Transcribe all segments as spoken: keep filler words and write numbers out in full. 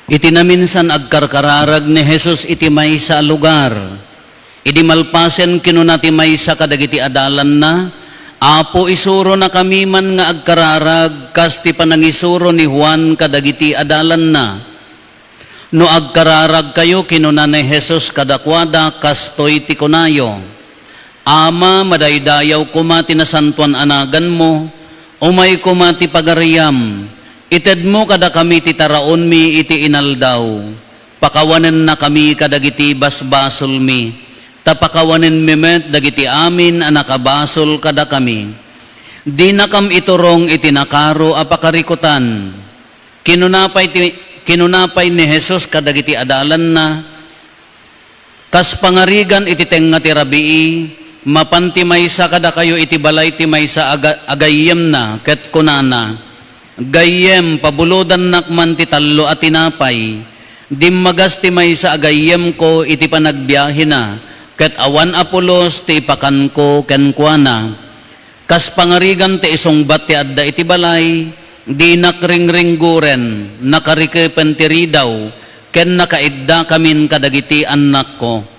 Iti naminsan, agkarkararag ni Jesus iti maysa a lugar. Idi malpasen, kinuna ti maysa kadagiti adalanna, "Apo, isuronakami man nga agkararag kas ti panangisuro ni Juan kadagiti adalanna." "No agkararagkayo," kinuna ni Jesus kadakuada, "kastoy ti kunayo: Ama, madaydayaw koma ti nasantoan a naganmo, umay koma ti pagariam, itedmo kadakami ti taraonmi iti inaldaw, pakawanennakami kadagiti basbasolmi, ta pakawanenmi met dagiti amin a nakabasol kadakami. Dinakam iturong iti nakaro a pakarikutan." Kinuna pay ti, kinuna pay ni Jesus kadagiti adalanna, "Kas pangarigan iti tengnga ti rabii, mapan ti maysa kadakayo iti balay ti maysa a ga-, a gayyemna, ket kunana, 'Gayyem, pabulodannak man ti tallo a tinapay.' Dimmagas ti maysa a gayyemko iti panagbiahena, ket awan a pulos ti ipakanko kenkuana." Kas pangarigan ti isungbat ti adda iti balay, dinak ringringgoren, nakarikepen ti ridaw, ken nakaiddakamin kadagiti annakko.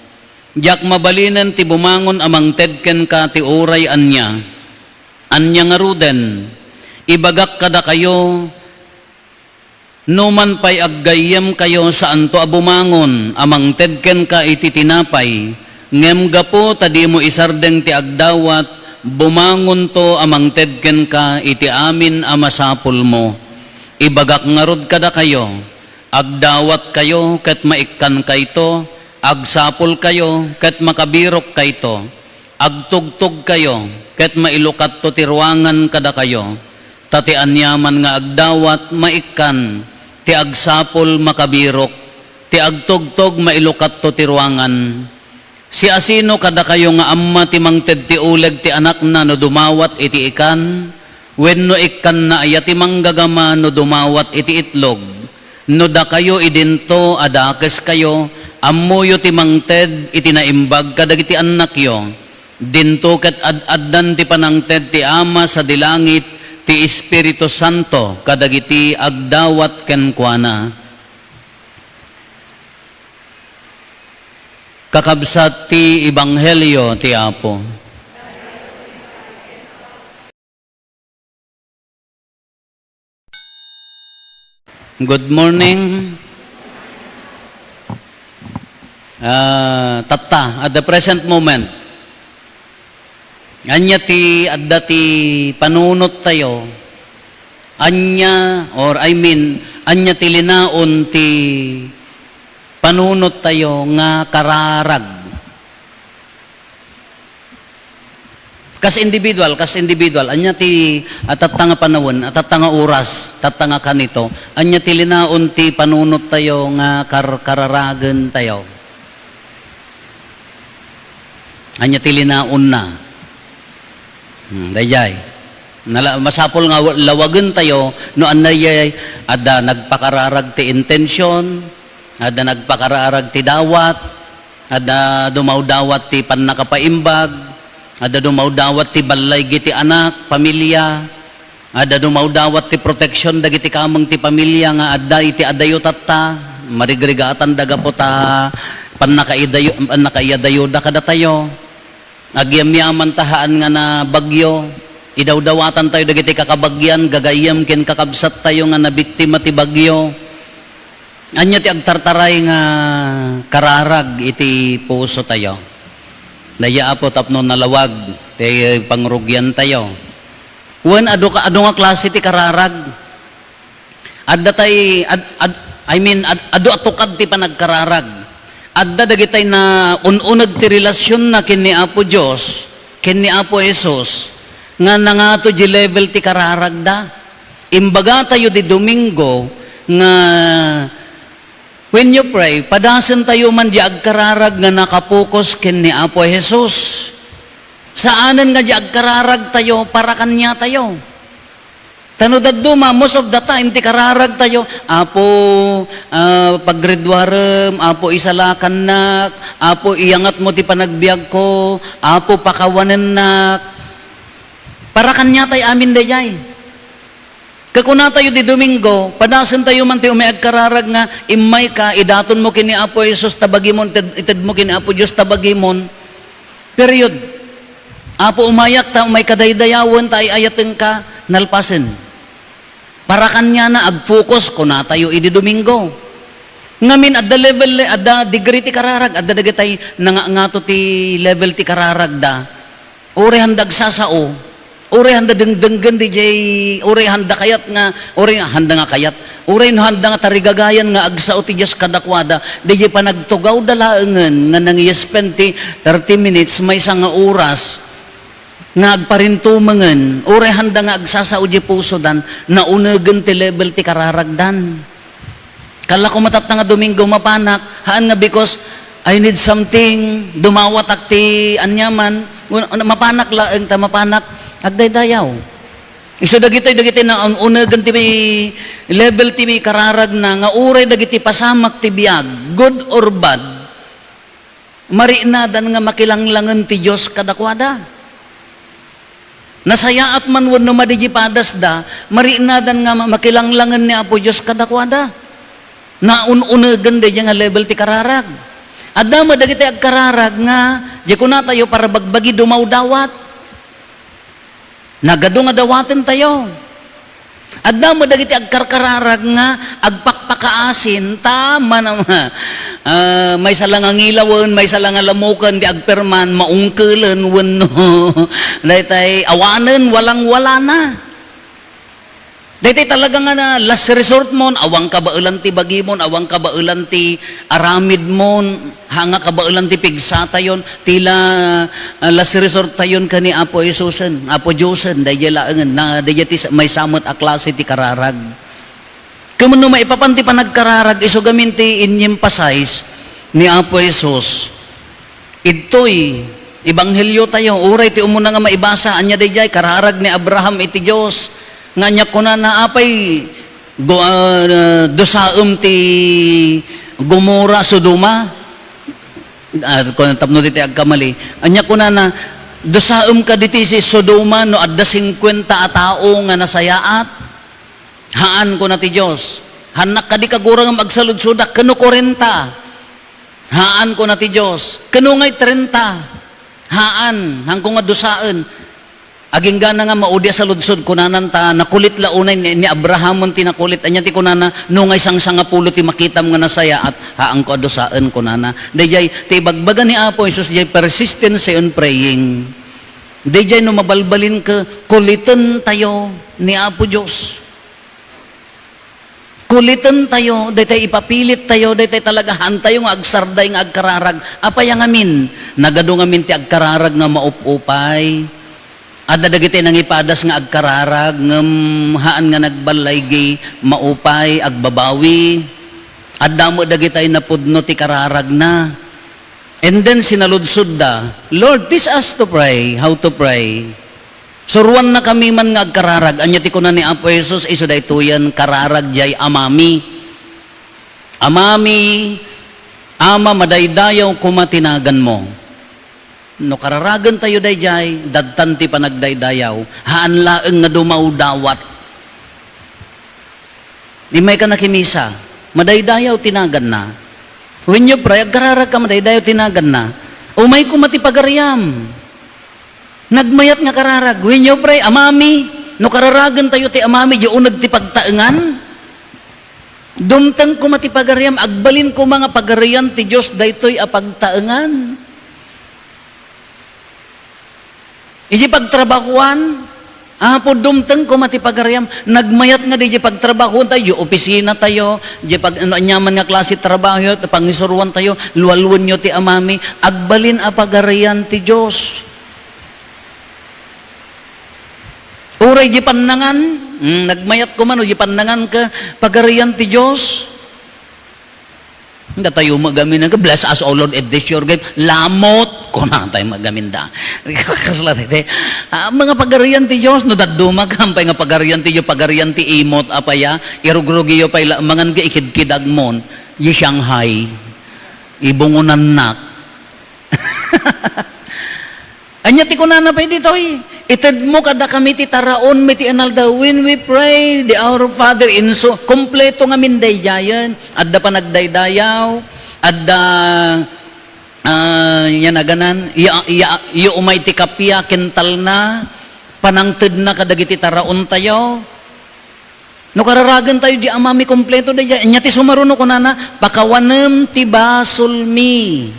Diak mabalinen ti bumangon a mangted kenka ti uray ania. Ania ngaruden? Ibagak kadakayo, no man pay aggayyemkayo, saanto a bumangon a mangted kenka iti tinapay, ngem gapu ta dimo isardeng ti agdawat, bumangonto a mangted kenka iti amin a masapulmo. Ibagak ngarud kadakayo, agdawatkayo ket maikkankayto, agsapulkayo ket makabirokkayto. Agtugtogkayo, ket mailukatto ti ruangan kadakayo. Ta ti aniaman nga agdawat, maikkan, ti agsapul, makabirok, ti agtugtog, mailukatto ti ruangan. Siasino kadakayo nga amma ti mangted ti uleg ti anakna no dumawat iti ikan? Wenno ikkanna aya ti manggagama no dumawat iti itlog? No dakayo idinto a dakeskayo, ammoyo ti mangted iti naimbag kadagiti annakyo. Dinto ket ad-addan ti panangted ti Ama sadi langit, ti Espiritu Santo kadagiti agdawat kenkuana. Kakabsat ti Ebanghelio ti Apo. Good morning. Ah, tatta, at the present moment, ania ti adda ti panunottayo? Ania, or I mean, ania ti linaon ti panunottayo nga kararag? Kas individual, kas individual, ania ti, a, tatta nga panawen, a, tatta nga oras, tatta nga kanito, ania ti linaon ti panunottayo nga kar-, kararagentayo? Ania ti linaonna? Hmm, daydiay. Nala-, masapul nga wa-, lawagentayo no ania daydiay, adda nagpakararag ti intention, adda nagpakararag ti dawat, adda dumawdawat ti pannakapaimbag, adda dumawdawat ti ballaygi ti anak, pamilia, adda dumawdawat ti protection dagiti kameng ti pamilia nga adda iti adayo tatta, marigrigatanda gapu ta pannakaidayo-, pannakaiyadayoda kadatayo. Agyamyaman ta haan nga nabagyo, idawdawatantayo dagiti kakabagian, gagayyem ken kakabsattayo nga nabiktima ti bagyo. Ania ti agtartaray nga kararag iti pusotayo? Daydiay, Apo, tapno nalawag ti pangrugiantayo. Wen, adu ka, adu nga klase ti kararag. Adda tay, ad-, ad-, I mean, ad-, adu a tukad ti panagkararag. Adda dagitay naun-uneg ti relasionna ken ni Apo Dios, ken ni Apo Jesus, nga nangato di level ti kararagda. Imbagatayo di Domingo nga when you pray, padasentayo man di agkararag nga nakapokus ken ni Apo Jesus. Saanen nga di agkararagtayo para kaniatayo. Ta no dadduma, most of the time, ti kararagtayo, "Apo, ah, pagriduarem, Apo, isalakannak, Apo, iyangatmo ti panagbiagko, Apo, pakawanennak." Para kaniatay amin daydiay. Kakunatayo di Domingo, padasentayo man ti umay agkararag nga, "Immayka, idatonmo ken ni Apo Jesus ta bagimon, ited-, itedmo ken ni Apo Dios ta bagimon." Period. "Apo, umayak ta umay kadaydayawen ta ay-ayatenka," nalpasen. Para kaniana, agfocus, kunatayo idi Domingo. Ngamin, adda level, adda degree ti kararag, adda dagitay nangangato ti level ti kararagda. Uray handa agsasao, uray handa dengdenggen didiay, uray handa kayat nga, uray handa nga kayat, uray no handa nga tarigagayan nga agsao ti Dios kadakuada, didiay panagtugawda laengen nga nangispend ti thirty minutes, maysa nga oras, nga agparintumengen, uray handa nga agsasao diay pusodan, naunegen ti level ti kararagdan. Kalla koma tatta nga Domingo, mapanak, haan nga because I need something, dumawatak ti aniaman, un-, un-, mapanak laeng ta mapanak agdaydayaw. Isu dagitoy, dagiti naun-, unegen ti level ti kararagna nga uray dagiti pasamak ti biag, good or bad, marinadan nga makilanglangen ti Dios kadakuada. Nasayaat man wenno madi diay padasda, marinadan nga ma-, makilanglangen ni Apo Dios kadakuada. Naun-unegen daydiay nga level ti kararag. Adda met dagiti agkararag nga, diay kunatayo, para bagbagi dumawdawat. Nagadu nga dawatentayo. Adda met dagiti agkarkararag nga agpakpakaasin, ta manam-, ah, maysa la nga ngilawen, maysa la nga lamoken ti agperman, maungkelen wenno daytay awanen, walang-walana. Daytay talaga nga na last resort mon, awan kabaelan ti bagimon, awan kabaelan ti aramidmon, ha nga kabaelan ti pigsatayon, ti la, ah, last resort tayon ken ni Apo Jesusen, Apo Diosen, daydiay laengen, na daydiay ti sa-, maysa met a klase ti kararag. Ket no maipapan ti panagkararag, isu gamin ti in-emphasize ni Apo Jesus. Idtoy, ebanghelio tayo, uray ti umuna nga maibasa, ania daydiay, kararag ni Abraham iti Dios, nga ania kunana, apay, go-, ah, dusaem ti Gomora, Sodoma? Ah, kun tapno diti agkamali. Ania kunana, dusaem kadi ti si Sodoma no adda singkuenta a tao nga nasayaat? Haan, kuna ti Dios. Haannak kadi kagurangem agsaludsodak ken no kuarenta? Haan, kuna ti Dios. Ken no ngay trenta? Haan, haanko nga dusaen. Agingga na nga maudi a saludsod, kunanan ta nakulit la unay ni, ni Abrahamon ti nakulit. Ania ti kunana, no ngay sangsangapulo ti makitam nga nasayaat, haanko a dusaen, kunana. Daydiay, ti ibagbaga ni Apo Jesus, diay persistency in praying. Daydiay no mabalbalinka, kuliten tayo ni Apo Dios. Kuliten tayo, daytay ipapilit tayo, daytay talaga haan tayo nga agsarday nga agkararag. Apay a ngamin? Nagadu ngamin ti agkararag nga maup-upay. Adda dagiti nangipadas nga agkararag, ngem haan nga nagballaygi, maupay, agbabawi. Adda met dagitay napudno ti kararagna. And then, sinaludsodda, "Lord, teach us to pray, how to pray." Suruannakami man nga agkararag. Ania ti kuna ni Apo Jesus? Isu daytoyen, kararag diay Amami. Amami, Ama, madaydayaw koma ti naganmo. No kararagentayo daydiay, dadtan ti panagdaydayaw, haan laeng nga dumawdawat. Immayka nakimisa, madaydayaw ti naganna. When you pray, agkararag ka, madaydayaw ti naganna. Umay koma ti pagariam. Nagmayat nga kararag. When you pray, Amami, no kararagentayo ti Amami, diay uneg ti pagtaengan. Dumteng koma ti pagariam, agbalin koma nga pagarian ti Dios daytoy a pagtaengan. Iti pagtrabahuan, Apo, dumteng koma ti pagariam. Nagmayat nga di, di pagtrabahuan tayo, di opisina tayo, di pag-, ano, anyaman nga klase trabaho, pangisuruan tayo, lualuenyo ti Amami, agbalin a pagarian ti Dios. Uray di pannangan, mm, nagmayat koma no di pannangan ket pagarian ti Dios. Datayo met gamin nga, "Bless us, O Lord, and this your gift." Lamot, kunatayo met gamin da. Kasla ti, ah, mga pagarian ti Dios, no dadduma ka, apay nga pagarian ti Dios, pagarian ti imot, apay a, irugrugiyo pay la, mangan ka ikidkidagmon, di Shanghai, ibungonannak. Ania ti kunana pay ditoy? Itedmo kadakami ti taraon mi ti inaldaw. When we pray the Our Father, inso, kompleto ngamin daydiayen. Adda panagdaydayaw, adda, ah, yan aganan, iya, iya, iya umay ti kappia, kentalna, panangtedna kadagiti taraontayo. No kararagen tayo di Ama mi kompleto daydiay. Anya ti sumaruno kunana, "Pakawanem ti basolmi."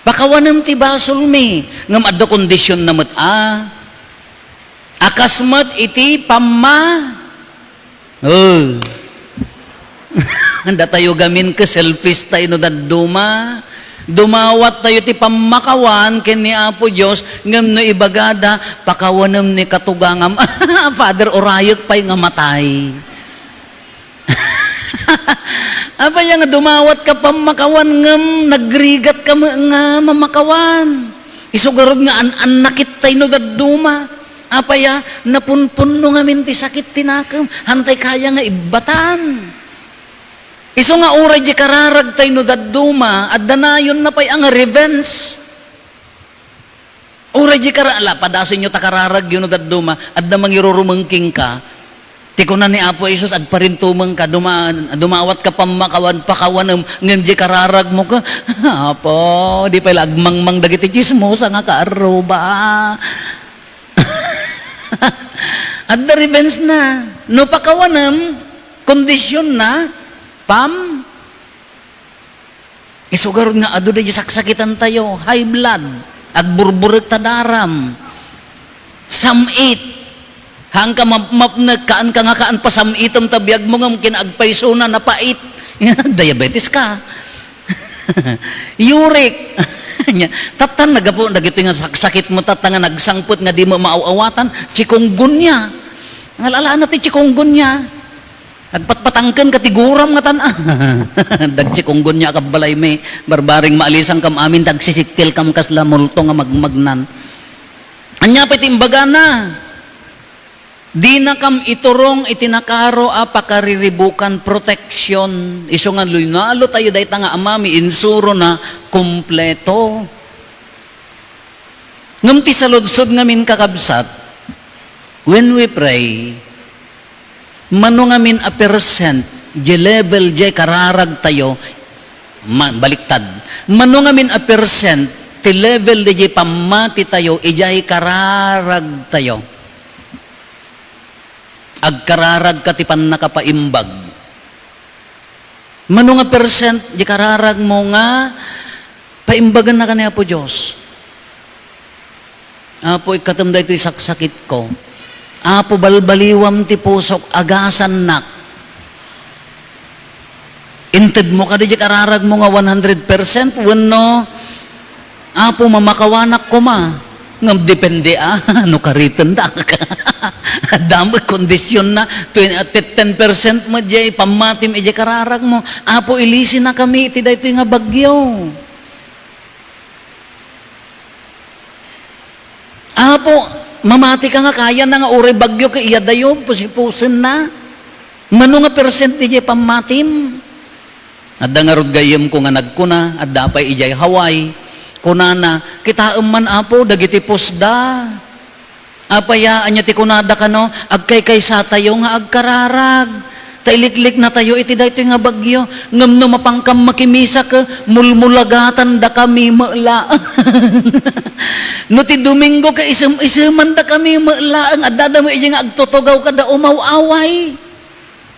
Pakawanem ti basolmi. Ngem adda kondisionna met a. A kas met iti pamma-, oh. Datayo gamin ket selfish tayo no dadduma. Dumawat tayo ti pammakawan ken ni Apo Dios, ngem no ibagada, "Pakawanem ni katugangam." Father, urayek pay nga matay. Apay nga dumawat ka pammakawan ngem nagrigat ka met nga mamakawan? Isu garud nga an-annakit tay no dadduma. Apay a, napunpunno ngamin ti sakit ti nakem, hantay kaya nga ibbatan. Isu nga uray di kararag tay no dadduma, adda nayon na pay a nga revenge. Uray di kara-, ala, padasenyo ta kararagyo no dadduma, adda mangirurumeng kenka. Ti kuna ni Apo Jesus, "Agparintumeng ka, duma-, dumawat ka pammakawan, pakawanem, ngem di kararag mo ka." Apo, di pay la agmangmang dagiti chismosa nga kaarruba. Adda revenge na. No pakawanem, kondisyon na, pam-, Isu garud nga adu daydi saksakitan tayo, high blood, agburburek ta daram, sam-it, haan ka mapmapnek, kaan ka nga kaan pasam-item ta biag mo ngem kin agpaysona, napait. Diabetes ka. Uric. Nya, tattan nagapu dagitoy nga saksakit mo, tattan nga nagsangpet nga di mo maaw-awatan, chikungunya. Ngalalaana ti chikungunya. Agpatpatangken ka ti guram nga tan-, dagchikungunya a kabbalay mi, barbareng maalisankam amin, dagsisikkelkam kasla multo nga magmagnan. Ania pay ti imbagana? Dinakam iturong iti nakaro a pakariribukan, protection. Isu nga lunalo tayo dayta nga Ama mi, insuro na kompleto. Ngem ti saludsod ngamin, kakabsat, when we pray, mano ngamin a percent, di level, di kararag tayo, ma-, baliktad. Mano ngamin a percent, ti level, di pammati tayo, idiay kararag tayo. Agkararag ka ti pannakapaimbag. Mano nga percent di kararag mo nga paimbagan na ka ni Apo Dios? Apo, ikkatem daytoy saksakit ko. Apo, balbaliwam ti pusok, agasannak. Inted mo kadi di kararag mo nga one hundred percent wenno, "Apo, mamakawanak koma." Ngem depende, a, no karitendak. Adda met kondisionna, twen-, ah, te-, ten percent met diay pammatim idiay kararag mo. "Apo, ilisinakami iti daytoy nga bagyo." Apo, mamati ka nga kayana nga uray bagyo ket iyadayo, pusipusenna. Mano nga percent diay pammatim? Adda ngarud gayyemko nga nagkuna, adda pay idiay Hawaii. Kunana, "Kitaem man, Apo, dagiti pusda." Apay a, ania ti kunada kano? Agkaykaysa tayo nga agkararag. Ta iliklikna tayo iti daytoy nga bagyo. Ngem no mapankam makimisa ket mulmulagatandakami met laeng. No ti Domingo ket isem-isemandakami met laeng. Addada met idiay nga agtutugaw kada umaw-away.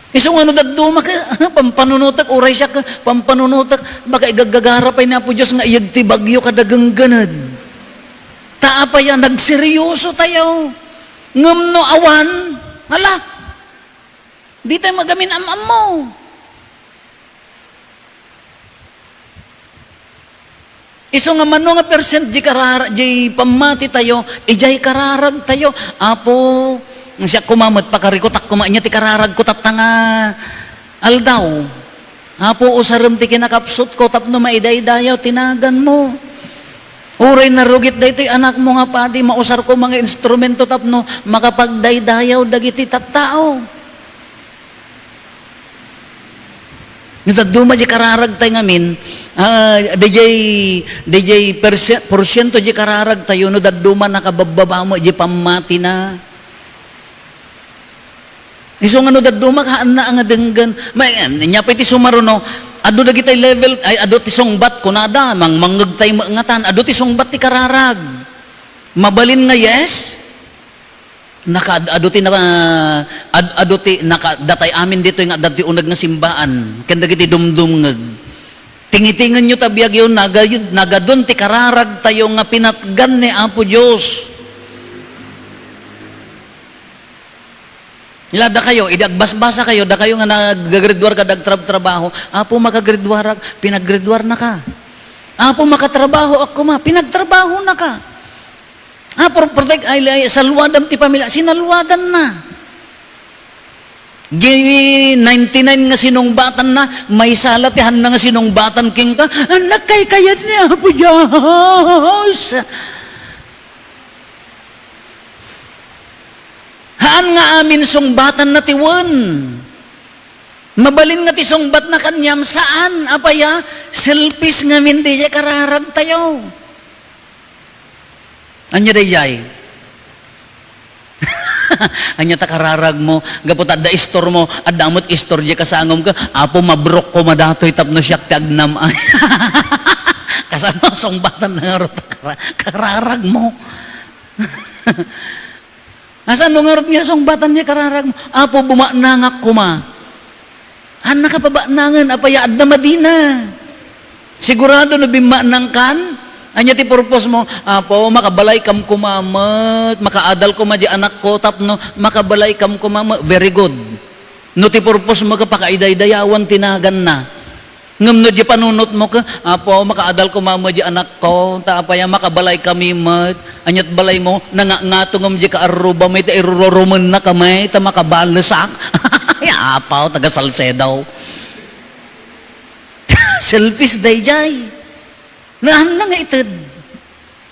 Isu nga no dadduma ket pampanunotek, uray siak ket pampanunotek, baka igaggagara pay ni Apo Dios nga iyeg ti bagyo kada genggened. Ta apay a, nagseryoso tayo. Ngem no awan, ala, di tayo magamin am-ammo. Isu nga mano nga percent di karar-, di pammati tayo, idiay kararag tayo. Apo, siak koma met, pakarikutak koma, ania ti kararag ko tatta nga aldaw. Apo, usarem ti kinakapsut ko tapno maidaydayaw ti nagan mo. Uray narugit daytoy anak mo nga padi, mausar ko nga instrumento tapno makapagdaydayaw dagiti tattao. No dadduma di kararagtay ngamin, ah, dayjay, dayjay perse-, porsiento di kararagtayo, no dadduma nakababbaba met di pammatina. Isu nga no dadduma, haanna nga denggen. May, ania pay ti sumaruno, adu dagitay level, ay, adu ti sungbat, kunada, mangmangngegtay met ngatan, adu ti sungbat ti kararag. Mabalin nga yes, nakaad-adu ti naka-, ad-adu ti naka-, datay amin ditoy nga adda ti uneg nga simbaan, ken dagiti dumdumngeg. Tingitingenyo ta biagyo, nagay-, nagadun ti kararagtayo nga pinatgan ni Apo Dios. Ila, dakayo, idi agbasbasa kayo, dakayo nga nagagraduar kada agtrab-trabaho, "Apo, magagraduarak," pinagraduarnaka. "Apo, makatrabahoak koma," pinagtrabahonaka. "Apo, protect, ay, ay, salwadam ti pamilya," sinalwadanna. Di ninety-nine nga sinungbatanna, maysa la ti haanna nga sinungbatan kenka, anak, kaykayat ni Apo Dios. Haan nga amin sungbatanna ti wen. Mabalin nga ti sungbatna kaniam, saan, apay a, selfish ngamin dayjay kararagtayo. Ania dayjay? Ania ta kararagmo, gapu ta adda istormo, adda met istor di kasangom ka, "Apo, mabrok koma datoy tapno siak ti agnam-ay." Kasano sungbatanna ngarud ta kara-, kararagmo? Kasano ngarud nga sungbatanna kararagmo? "Apo, bumaknangak koma." Haannaka pabaaknangen, apay a, adda madina. Sigurado no bimmaknangkan, ania ti purpose mo? "Apo, makabalaykam koma met, makaadal koma di anakko, tapno makabalaykam koma met." Very good. No ti purpose mo, pakadaydayawan ti naganna. Ngem no di panunotmo ket, "Apo, makaadal koma met di anakko, ta apay a, makabalaykami met." Ania't balaymo, nangangato ngem di kaarruba, may ta irururumennaka, may ta makabalesak. Ay, apaw, taga Salcedo. Selfish dayjay. Naanna nga ited.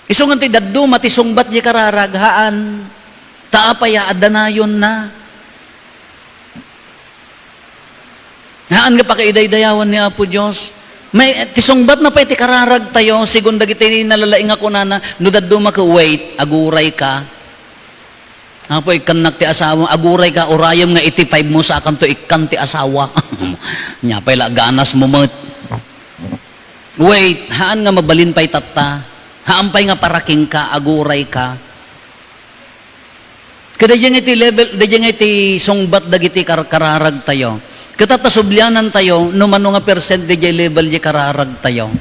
Isu ngan ti dadduma ti sungbat di kararag, haan. Ta apay a, adda nayonna. Haan nga pakaidaydayawan ni Apo Dios. May, ti sungbatna pay ti kararagtayo, sigun dagiti nalalaing nga kunana, no dadduma ka, "Wait, agurayka. Apo, ikkannak ti asawa, agurayka, urayem nga eighty-five mo, sakanto ikkan ti asawa." Nia pay la, ganasmo met. Wait, haan nga mabalin pay tatta. Haan pay nga para kenka, agurayka. Ket daydiay nga iti level, daydiay nga iti sungbat dagiti kar-, kararagtayo. Ket ta sublianantayo no mano nga percent daydiay level di kararagtayo.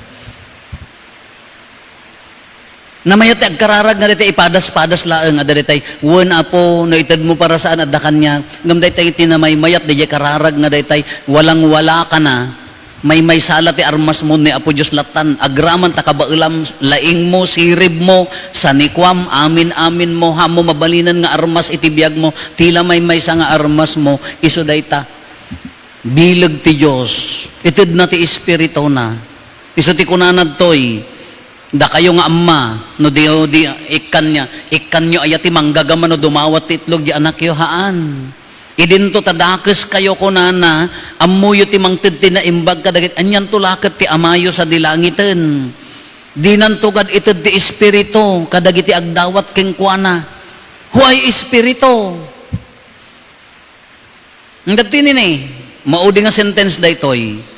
Namayat ti agkararag nga daytay ipadas-padas laeng a daytay, "Wen, Apo, no itedmo para saan, adda kaniak." Ngem daytay iti namaymayat daydiay kararag nga daytay, walang-wala ka na. Maymaysa la ti armasmo ni Apo Dios lattan. Agraman ta kabaelam, laingmo, siribmo, sanikuam, amin-aminmo, haanmo mabalinen nga armas iti biagmo. Ti la maymaysa nga armasmo, isu dayta. Bileg ti Dios. Itedna ti Espirituna. Isu ti kunana ditoy, "Dakayo nga amma, no di, di ikkannya, ikkanyo aya ti manggagama no dumawat ti itlog di anakyo?" Haan. Idinto ta dakeskayo, kunana, ammoyo ti mangted ti naimbag kadagiti, anianto la ket ti Amayo sadi langiten. Dinanto kad ited ti Espiritu kadagiti agdawat kenkuana. Huay Espiritu. Ngem dagitoy nini, maudi nga sentence daytoy.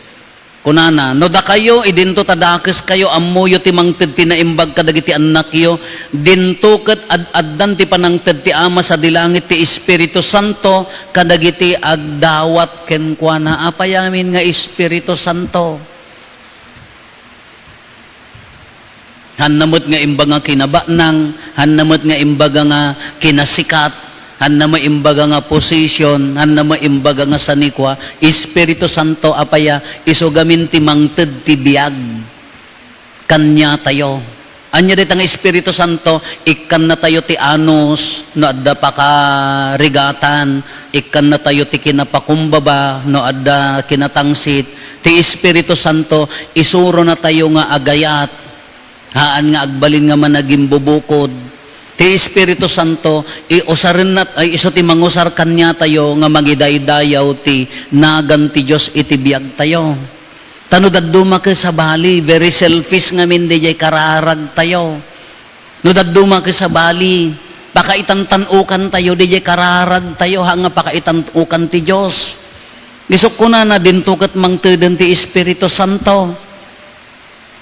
Kunana, "No dakayo, idinto ta dakeskayo, ammoyo ti mangted ti naimbag kadagiti annakyo, dinto ket ad-addan ti panangted ti Ama sadi langit, ti Espiritu Santo, kadagiti agdawat kenkuana." Apay amin nga Espiritu Santo? Hanna met nga imbaga nga kinabanang, hanna met nga imbaga nga kinasikat, hanna met imbaga nga position, hanna met imbaga nga sanikua, Espiritu Santo, apay a, isu gamin ti mangted ti biag kaniatayo. Ania dayta nga Espiritu Santo? Ikkannatayo ti anus no adda pakarigatan, ikkannatayo ti kinapakumbaba no adda kinatangsit. Ti Espiritu Santo, isuronatayo nga agayat. Haan nga agbalin nga managimbubukod. Ti Espiritu Santo, iusarenna, ay, isu ti mangusar kaniatayo nga mangidaydayaw ti nagan ti Dios iti biagtayo. Ta no dadduma ket sabali, very selfish ngamin diay kararagtayo. No dadduma ket sabali, pakaitantan-okantayo diay kararagtayo, ha nga pakaitan-okan ti Dios. Isuna kunana, dinto ket mangteden ti Espiritu Santo.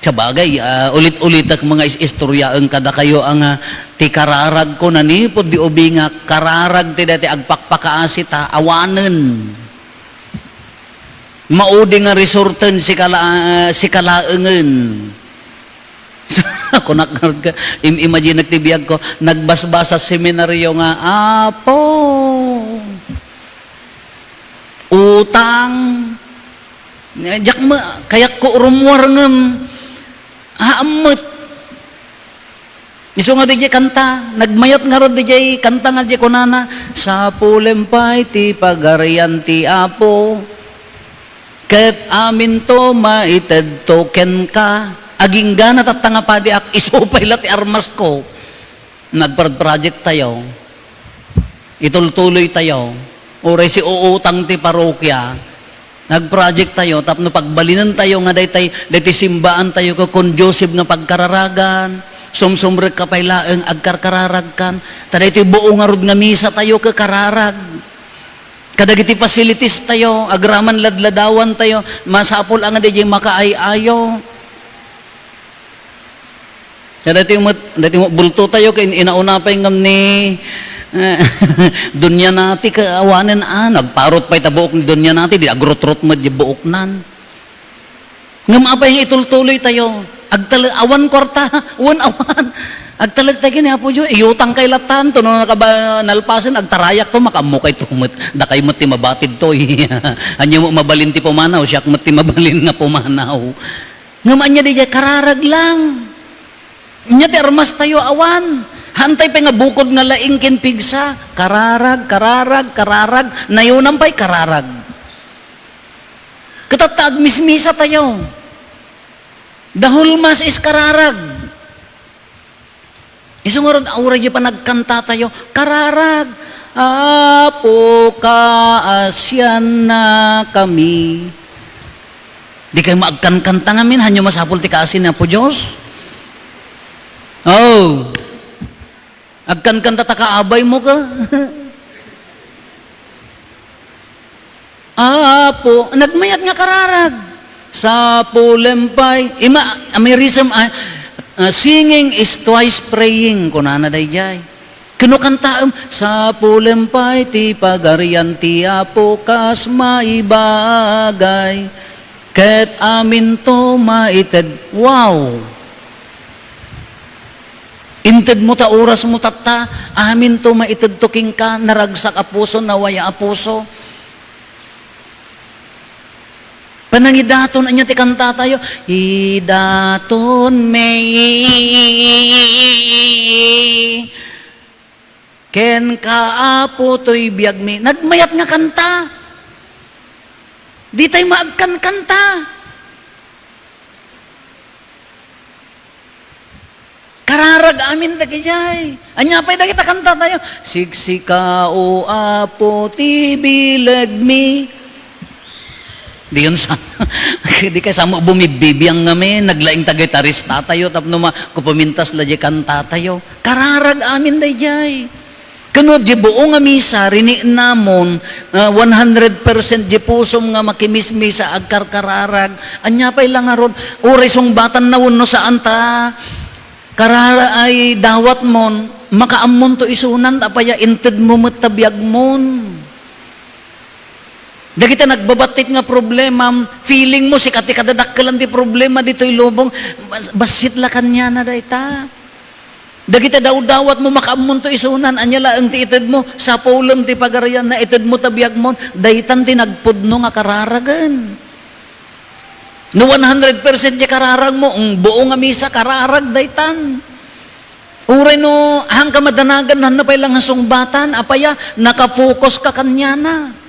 Sabagay, ah, ulit-ulitek nga is-istoryaen kadakayo a nga ti kararagko nanipud di ubingak, kararag ti daytoy agpakpakaasita, awanen. Maudi nga resorten sika la-, sika laengen. Kunak, im-, imaginek ti biagko, nagbasbasa seminaryo nga, "Apo, utang." Diak ma-, kayatko rummuar ngem, aammet. Isu nga diay kanta, nagmayat ngarud diay kanta nga diay kunana, "Sapulem pay ti Pagarian ti Apo, ket aminto maitedto kenka." Agingga tatta nga padiak, isu pay la ti armasko. Nagpro-, project tayo. Itultuloy tayo. Uray si uutang ti parokia, nag-project tayo, tapno pagbalinen tayo nga daytay, daytay simbaan tayo ket conducive nga pagkararagan, sumsumrekka pay laeng agkarkararagkan. Ta daytoy buo ngarud nga misa tayo ket kararag. Kadagiti facilities tayo, agraman ladladawan tayo, masapul a nga diay makaay-ayo. Kadaytoy met, daytoy met bulto tayo, ket in-, inauna pay ngem ni, eh, Doña Nati, ket awanen, ah, nagparot pay ta buok ni Doña Nati, di agrutrot met di buoknan. Ngem apay nga itultuloy tayo? Agtalek, awan kuarta, wen awan. Agtalek tayo ni Apo Dios, iyutang kay latan, to no nakaba-, nalpasen, agtarayak to, makaammo kay to met. Dakay met ti mabatid to, eh. Ania mo mabalin ti pumanaw, siak met ti mabalin nga pumanaw. Ngem ania diay kararag lang. Ania ti armas tayo awan. Haantay pay nga bukod nga laing ken pigsa. Kararag, kararag, kararag. Nayonam pay kararag. Ket tatta agmismisa tayo. The whole mass is kararag. Isu ngarud, uray diay panagkanta tayo, kararag, "Apo, kaasiannakami." Di kayo maagkankanta ngamin, hanyo masapul ti kaasi ni Apo Dios? Oh. Agkankanta ta kaabay mo ka. Apo, nagmayat nga kararag. Sapulem pay. Ima-, amerism, ah, ah, singing is twice praying, kunana daydiay. Ket no kantaem, "Sapulem pay ti Pagarian ti Apo kas maibagay, ket aminto maited." Wow! Intedmo ta orasmo tatta, aminto maitedto kenka, naragsak a puso, nawaya a puso. Panangidaton, ania ti kanta tayo? Idaton mi kenka, Apo, toy biagmi. Nagmayat nga kanta. Ditay maagkankanta. Kararag amin dagijay. Ania pay dagita kanta tayo? Siksika, O Apo, ti bilegmi. Diyon sa, di kay samo bumibibiang ngamin, naglaing ta gitarista tayo, tapno ma-, kupumintas la di kanta tayo. Kararag amin dayjay. Kano di buo nga misa, riniknamon, ah, one hundred percent di pusom nga makimismisa, agkarkararag. Ania pay la ngarud, uray sungbatanna wenno saan ta karara-, ay dawatmon, makaammonto isunan, apay a intedmo met ta biagmon. Dagiti nagbabattit nga problema, feeling mo, sika ti kadadakkelan ti problema ditoy lubong, bas-, bassit la kaniana dayta. Dagiti dawdawatmo, makaammonto isunan, ania laeng ti itedmo, sapulem ti Pagarian, naitedmo ta biagmon, daytan ti nagpudno nga kararagen. No one hundred percent ti kararagmo, ang buo nga misa, kararag daytan. Uray no, haanka madanagan, hanna pay lang nga sungbatan, apay a, nakafokus ka kaniana.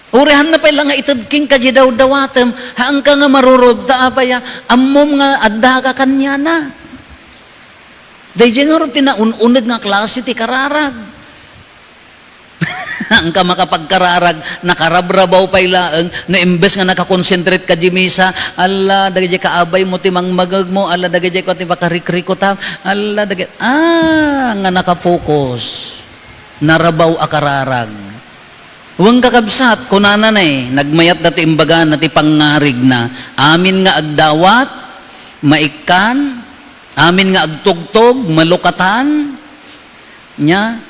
Uray hanna pay lang nga ited kenka di dawdawatem, haanka nga marurod ta apay a, ammom nga addaka kaniana. Daydiay ngarud ti naun-uneg nga klase ti kararag. Haanka makapagkararag, nakarabrabaw pay laeng, no imbes nga nakakonsentrate ka di misa, "Ala, dagiti kaabaymo ti mangmagegmo, ala, dagiti ko ti makarikrikutam, ala, dagiti," ah, nga nakapokus. Narabaw a kararag. Wen, kakabsat, kunana ne, nagmayat dati imbagana ti pangngarigna, amin nga agdawat, maikkan, amin nga agtugtog, malukatan, nya,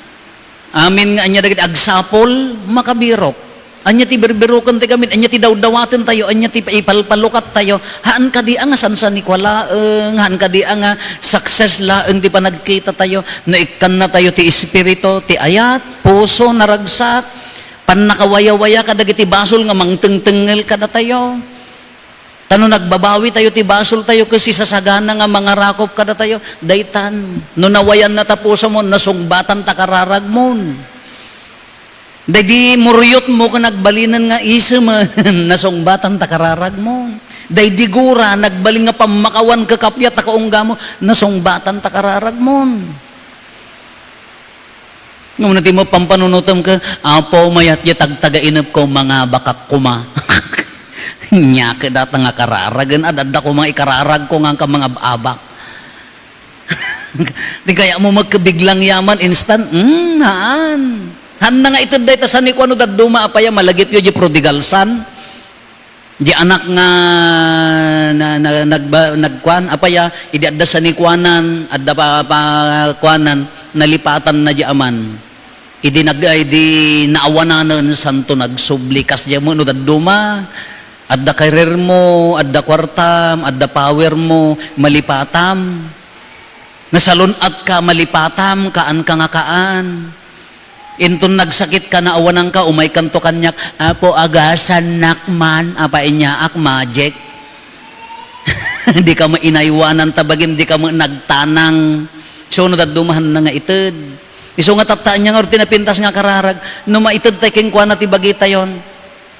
amin nga ania dagiti agsapul, makabirok. Ania ti birbiroken ti gamin, ania ti dawdawaten tayo, ania ti ipalpalukat tayo. Haan kadi a nga sansanikua laeng, haan kadi a nga success laeng ti panagkita tayo. No ikkanna tayo ti espiritu, ti ayat, puso, naragsak, pannakawayawaya kadagiti basol nga mangtengtengngel kadatayo. Ta no nagbabawi tayo ti basol tayo ket sisasagana nga mangarakop kadatayo, daytan. No nawayanna ta pusomon, nasungbatan ta kararagmon. Daydi muryotmo ken nagbalinen nga isemen, nasungbatan ta kararagmon. Daydi gura, nagbalin nga pammakawan kakappia ta kaunggamo, nasungbatan ta kararagmon. Ngem no ti mapampanunotem ket, "Apo, mayat diay tagtagainepko, mangabakak koma." Nia ket dayta nga kararagen, ad-adda koma nga ikararagko nga mangab-abak. Di kayatmo met ket biglang yaman, instant? Hmm, haan. Haanna nga ited dayta sanikuan no dadduma, apay a malagipyo diay prodigal son. Diay anak nga na, na, nagba-, nagkuan, apay a, idi adda sanikuanan, adda pa, pa kuanan, nalipatanna diay aman. Idi nag-, idi naawananen, santo nagsubli, kasdiay met no dadduma, adda kariermo, adda kuartam, adda powermo, malipatam. Nasalun-atka, malipatam, kaanka nga kaan. Inton nagsakitka, naawananka, umaykanto kaniak, "Apo, agasannak man." Apay nia, ak magic. Dika met inaywanan ta bagim, dika met nagtanang. So, no dadduma, haanna nga ited. Isu nga tatta, ania ngarud ti napintas nga kararag? No maited tay kenkuana ti bagitayon,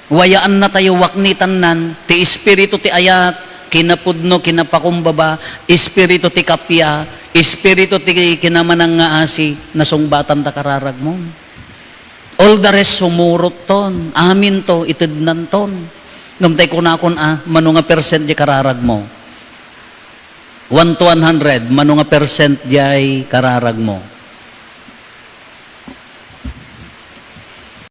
wayaannatayo, waknitannan, ti espiritu ti ayat, kinapudno, kinapakumbaba, espiritu ti kappia, espiritu ti kinamanangngaasi, nasungbatan ta kararagmon. All the rest, sumurotton. Aminto, itednanton. Ngem tay kunakon a, mano nga percent diay kararagmo? One to one hundred, mano nga percent diay kararagmo?